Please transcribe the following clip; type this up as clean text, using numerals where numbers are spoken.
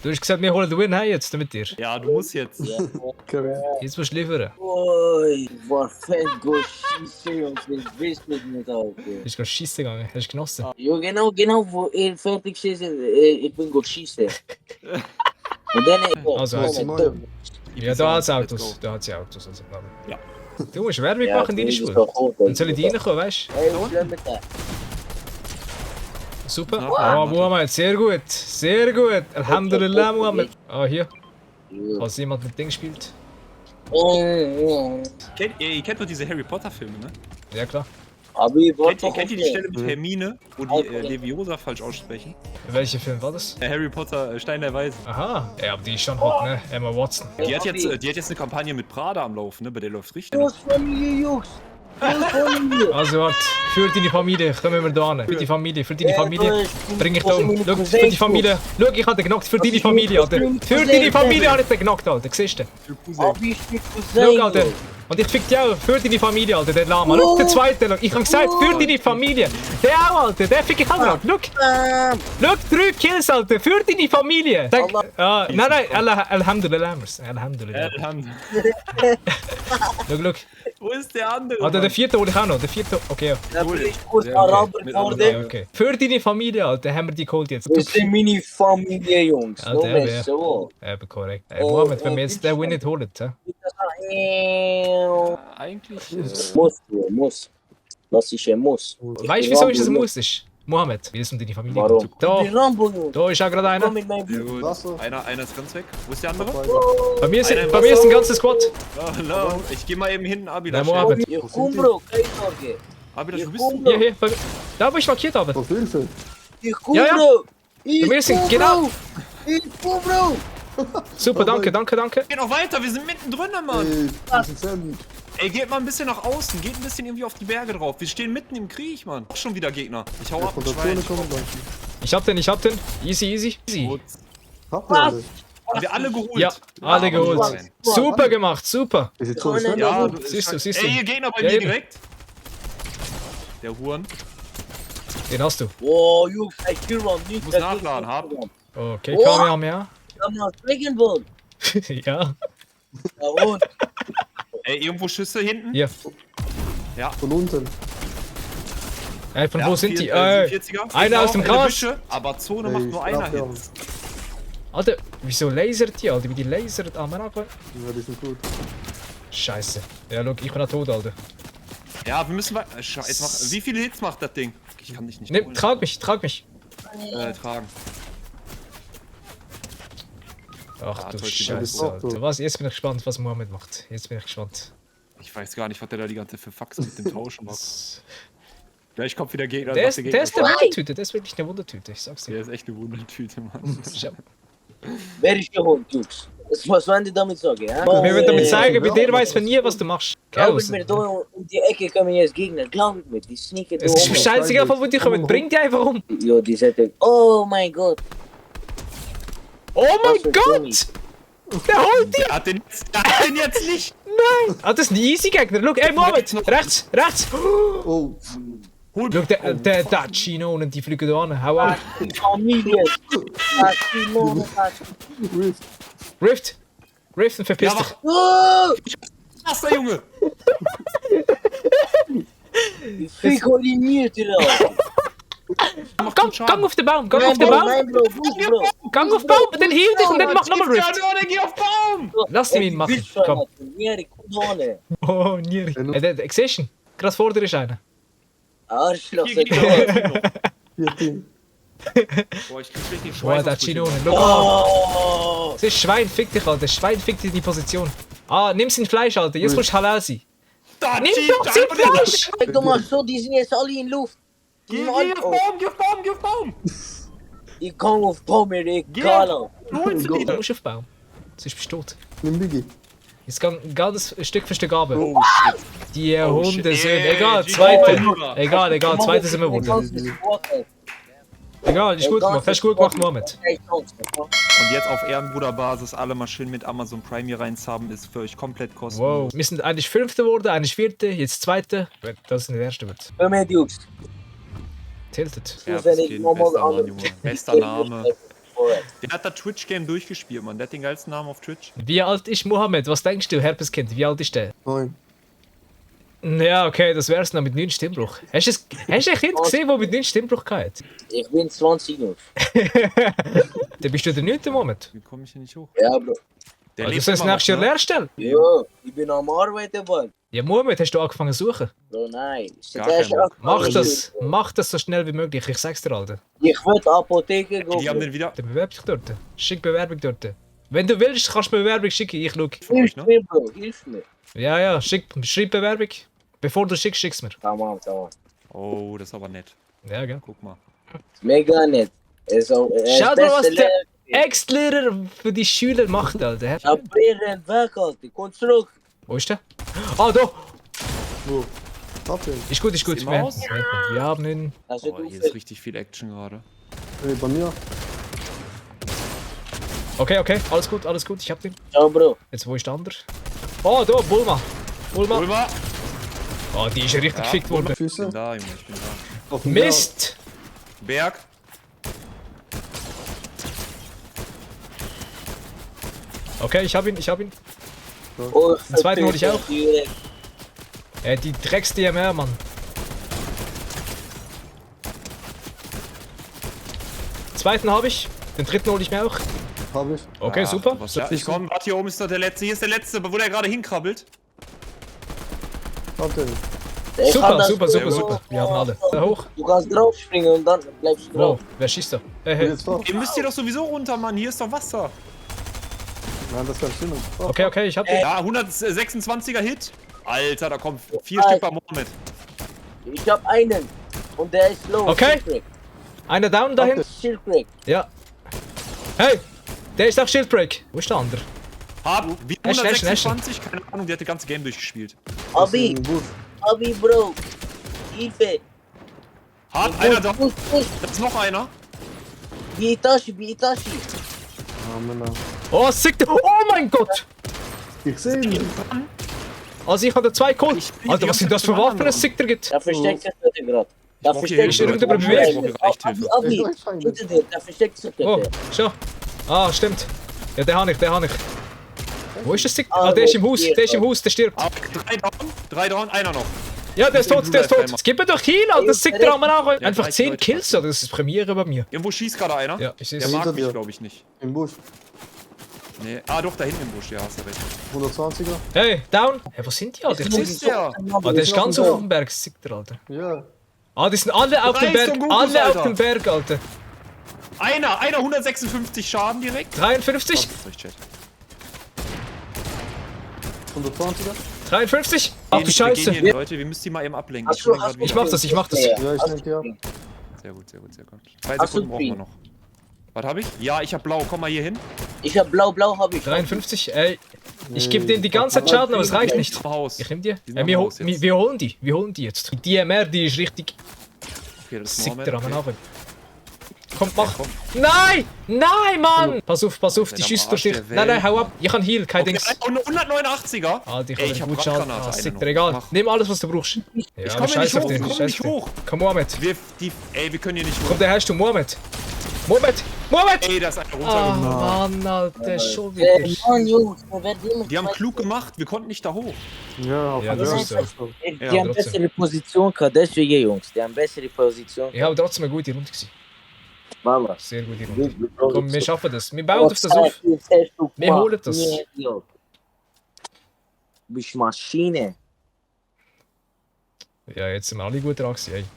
Du hast gesagt, wir holen den Win heim jetzt mit dir. Ja, du musst jetzt. Jetzt musst du liefern. Oi, war fett schießen, Jungs, ich weiß nicht, Alter. Bist du schießen gegangen? Hast du genossen? Jo, genau, wo ihr fertig schießen, ich bin schießen. Und dann, Also, ja, da hat es Autos. Da hat sie Autos. Also, Ja. Du musst Werbung machen in deiner Schule. Dann sollen die reinkommen, weißt du? Hey, was ist mit der? Super. Ja. Oh, Mohammed, sehr gut. Sehr gut. Alhamdulillah, Mohammed. Ah, hier. Falls jemand mit Ding spielt. Oh, Ihr kennt doch diese Harry Potter Filme, ne? Ja, klar. aber ich Kennt ihr die Stelle mit Hermine, wo die Leviosa falsch aussprechen? Welcher Film war das? Harry Potter, Stein der Weisen. Aha. Ja, aber die ist schon hot, ne? Emma Watson. Die hat jetzt eine Kampagne mit Prada am Laufen, ne? Bei der läuft richtig. Los von mir, Jungs! Los von mir! Also, warte. Für deine Familie. Kommen wir da hin. Für die Familie. Für deine Familie. Bring ich da um. Schau, für die Familie. Schau, ich hab den genockt. Für deine Familie, Alter. Für deine Familie hab ich den genockt, Alter. Siehst du? Aber ich bin Schau, Alter. Und ich fick dich auch. Für deine Familie, Alter. Der Lama. Schau, der zweite. Schau. Ich hab gesagt, für deine Familie. Der auch, Alter. Der fick ich auch noch. Schau. Schau, 3 Kills, Alter. Für deine Familie. Sag, nein. Alhamdulillah. Alhamdulillah. Schau. Wo ist der andere? Alter, der vierte hol ich auch noch. Der vierte. Okay. Da bin ich kurz Araber geworden. Okay. Für deine Familie, Alter, haben wir die geholt jetzt. Das sind meine Familie, Jungs. Ja, No der mess, so. Eben korrekt. Mohammed, wenn wir jetzt den Win nicht holen, Eigentlich. Muss. Das ist ein Muss. weißt du, wieso ist es ein Muss? Ist? Mohammed, wie es um deine Familie Warum? geht. Da, Die Rambo, Jungs. da ist auch gerade einer. Komm mit meinem Gut. Wasser. Einer ist ganz weg. Wo ist der andere? Bei mir ist Einer im ein ganzes Squad. Oh, no. Ich geh mal eben hin, Abida. Nein, Mohammed. Ich komm, Bro. Keine Sorge. Abida, du bist. Hier. Bei mir. Da, wo ich markiert habe. Auf Hilfe. Ich komm, Ja, ja. Bro. Bei mir sind, komm, genau. Bro. Ich komm, Bro. Super, danke. Geht noch weiter, wir sind mittendrin, Mann. Ey, das ist Sand. Ey, geht mal ein bisschen nach außen, geht ein bisschen irgendwie auf die Berge drauf. Wir stehen mitten im Krieg, Mann. Schon wieder Gegner. Ich hau ab, Von der Schwein. Zone kommen dann. Ich hab den. Easy. Gut. Habt ihr alle? Haben wir alle geholt? Ja, alle geholt. Schwein. Super gemacht, super. Ist die Zone schnell? Ja, Siehst du. Ey, hier Gegner bei Ja, mir eben. direkt. Der Huren. Den hast du. Oh, Jungs, ich kill man nicht. Muss nachladen, hab. Okay, Kamehameha. Kann man springen wollen. Ja. Ja, und? Ey, irgendwo Schüsse hinten? Hier. Von unten. Ey, von wo sind die? 40er. Einer aus dem In der Gras. Büsche, aber Zone Ey, macht ich nur glaub, einer ja. Hits. Alter, wieso lasert die, Alter? Wie die lasert am Anfang? Ja, die sind gut. Scheiße. Ja, look, ich bin da tot, Alter. Ja, wir müssen weiter. Wie viele Hits macht das Ding? Ich kann dich nicht Nimm, holen. trag mich. Tragen. Ach Ah, du toll, Scheiße, toll. Alter. Was? Jetzt bin ich gespannt, was Mohammed macht. Jetzt bin ich gespannt. Ich weiß gar nicht, was der da die ganze Zeit für Fax mit dem Tauschen macht. Gleich kommt wieder Gegner. Der sagt ist eine Wundertüte, der ist wirklich eine Wundertüte, ich sag's Der dir. ist echt eine Wundertüte, Mann. Wer ist der Hund, Jungs? Was wollen die damit sagen, ja? Wir werden damit zeigen, bei dir weiß man nie, was du machst. Gell? Glaub mir, da um die Ecke kommen jetzt Gegner. Glaub mir, die sneaken Es ist scheißegal, von wo die kommen. Bring die einfach um. Ja, die sagen, oh mein Gott. Oh mein Gott! Der holt die! Der hat den jetzt nicht! Ah, das ist ein easy Gegner. Schau, ey, Mohammed! Rechts! Oh, Hol Schau, der Chinonen, die fliegen da an. Hau ab. Familie. Rift. Rift und verpiss dich. Oh! Wasser, Junge! Wie koordiniert ihr das? Gang auf den Baum, gang auf den Baum. Gang auf den Baum, dann heal dich und dann mach nochmal Rift. Geh auf Baum! Lass ihn machen, komm. Oh, Nieri. Siehst du ihn? Gerade vor dir ist einer. Arschloch. Hier geht der. Hier, Team. Boah, ich krieg richtig Boah, Schweiß. der auf die Chinonen. Stirn. Schau. Oh! Das ist Schwein, fick dich, Alter. Schwein fickt dich in die Position. Ah, nimm sein Fleisch, Alter. Jetzt musst du halal sein. Da, Nimm Chief, doch da, sein da, Fleisch! Du machst so, die sind jetzt alle in Luft. Geh auf Baum, geh auf Baum, geh auf Baum! Ich komm auf Baum, egal. Du holst Du die. musst auf Baum. Sonst bist du tot. Nimm Biggie. Jetzt geht das Stück für Stück runter. Oh shit. Die Oh, shit. Hunde sind. Ey, Egal, GG, zweite. mein Lieber. Egal, zweite sind wir gewonnen. Egal, ist gut gemacht. Hast du gut gemacht, Mohammed. Und jetzt auf Ehrenbruderbasis alle mal schön mit Amazon Prime hier reinzahmen, ist für euch komplett kostenlos. Wow. Wir sind eigentlich Fünfte geworden, eigentlich Vierte, jetzt Zweite. Das ist der Erste wird. Hör mir, Jungs. Tilted. Herzkind, bester Mann, Junge. Bester Name. vorwärts. Der hat das Twitch-Game durchgespielt, Mann. Der hat den geilsten Namen auf Twitch. Wie alt ist Mohammed? Was denkst du, Herpeskind? Wie alt ist der? 9. Ja, okay, das wär's noch mit 9 Stimmbruch. Hast du ein Kind gesehen, der mit 9 Stimmbruch hatte? Ich bin 20 noch. Dann bist du der 9. Moment. Wie komme ich hier nicht hoch? Ja, Bro. Der Also, lebt das heißt, immer noch, nächstes Jahr ne? Lehrstelle. Ja, ich bin am Arbeiten, Mann. Ja, Mohammed, hast du angefangen zu suchen? Bro, nein. Ist Gar der erste kein Bock. Anfang. Mach das so schnell wie möglich, ich sag's dir, Alter. Ich will Apotheke Die haben gehen. den wieder. Dann bewerb dich dort. Schick Bewerbung dort. Wenn du willst, kannst du mir Bewerbung schicken, ich schau. Hilf mir, Bro. Hilf mir. Ja, schreib Bewerbung. Bevor du schickst, schick's mir. Tamam. Oh, das ist aber nett. Ja, gell. Guck mal. Mega nett. Also, Schau dir, was der Ex-Lehrer für die Schüler macht, Alter. Ich hab Bären weg, Alter. Komm zurück. Wo ist der? Ah, da! Wo? Hab den. Ist gut, ist gut. Ist im Haus? Wir haben ihn. Also, Oh, du hier ist richtig viel Action gerade. Hey, bei mir. Okay, alles gut, ich hab den. Ciao, Bro. Jetzt, wo ist der andere? Oh, da, Bulma. Ulmer! Oh, die ist ja richtig gefickt worden. Ich bin Füße. da, Junge, ich bin da. Auf dem Mist! Berg. Okay, ich hab ihn. Oh, Den zweiten hol ich auch. Direkt. Die Drecks-DMR, Mann. Zweiten habe ich. Den dritten hole ich mir auch. Berg. Hab ich. Okay, Ach, super. Was, ja, ich komm, warte, hier oben ist doch der letzte. Hier ist der letzte, wo der gerade hinkrabbelt. Hab den. Ich kann das Super. gut. Wir haben alle. Da hoch. Du kannst draufspringen und dann bleibst du Wo? drauf. Wer schießt da? Hey. Hey. Jetzt vor. Ihr müsst hier doch sowieso runter, Mann. Hier ist doch Wasser. Nein, das kann stimmen. Oh. Okay, ich hab den. Ja, 126er Hit. Alter, da kommen 4 Stück bei Mohammed. Ich hab einen. Und der ist low. Okay. Shieldcrack. Einer down dahin. Shieldcrack. Ja. Hey! Der ist auch Shieldbreak. Wo ist der andere? Hab, wie Action. 126, keine Ahnung, der hat das ganze Game durchgespielt. Abi, Im Bus. Bro. Hilfe. Hab, einer da. Push. Da ist noch einer. Itachi. Ah, Männer. Oh, sick! Oh mein Gott! Ich seh ihn. Also ich hatte 2 geholt. Ich bin Alter, die was sind ganze das für Zeit Waffen, beim das Sick gibt? Da versteckt sich der gerade. Da brauch hier versteckt sich Hilfe. der. Ich brauch hier echt Hilfe. Abi, Ich hinter dir. Da versteckt sich Oh, der. schau. Ah, stimmt. Ja, den habe ich. Wo ist der Sick? Ah, der ist im Haus, der stirbt. Hab, 3 down, einer noch. Ja, der ist tot. Blue Light Es gibt mir doch Heal, Alter, das Sick dran auch. Einfach 30 10 Leute. Kills, Alter, das ist Premiere bei mir. Irgendwo schießt gerade einer. Ja, ich sehe Der es. mag Hinter mich, dir. glaube ich, nicht. Im Busch. Nee. Ah, doch, da hinten im Busch, ja, hast du recht. 120er. Hey, down. Hey, wo sind die, Alter? Ich Wo seh's. ist der? Ah, der ist ganz auf dem auf dem Berg, Sick der, Alter. Ja. Ah, die sind alle auf dem Drei Berg, ist so gut, alle auf Alter. dem Berg, Alter. Einer 156 Schaden direkt. 53, Durch Chat. 120er. 53. Ach du Wir Scheiße. gehen hier, Leute, wir müssen die mal eben ablenken. Hast du- bin grad hast du- Ich wieder- mach das. Ja, ich nehm die ab. Sehr gut. 2 Hast du Sekunden brauchen wir Green? noch. Was hab ich? Ja, ich hab blau. Komm mal hier hin. Ich hab blau hab ich. 53, ey. Ich gebe denen die ganze Zeit Schaden, aber es reicht nicht. Am Haus. Ich nehm die. Die sind Ey, am wir, Haus jetzt. wir holen die jetzt. Die DMR, die ist richtig Okay, das ist sick Mohammed, dran. okay. Komm, mach. komm. Nein! Nein, Mann! Pass auf, die am schießt Arsch durch dich. der Nein, Welt. hau ab. Ich kann Heal, kein Okay, Dings. 189er. Alter, ich Ey, ich hab hab gut Schaden. Brandgranate, Ah, eine sick, noch. dir egal. Mach. Nimm alles, was du brauchst. Ja, Ich aber komm hier scheiß nicht auf hoch, den, ich komm scheiß nicht auf den. hoch. Komm, Mohammed. Ey, wir können hier nicht Komm, hoch. der heißt du Mohammed. Mohammed! Ey, da ist einer Ah, runtergekommen. Mann, Alter, schon Ey, wieder. Mann, Jungs, wir werden immer Die haben klug gemacht, wir konnten nicht da hoch. Ja, auf Ja, dem das Berg. ist so. Die Ja, haben trotzdem. bessere Position gehabt, deswegen, Jungs. Die haben bessere Position. Ich habe trotzdem eine gute Runde gewesen. Mama. Sehr gute Runde. Komm, wir schaffen das. Wir bauen auf das Oh, auf. Wir holen das. Du bist Maschine. Ja, jetzt sind wir alle gut dran gewesen, ey.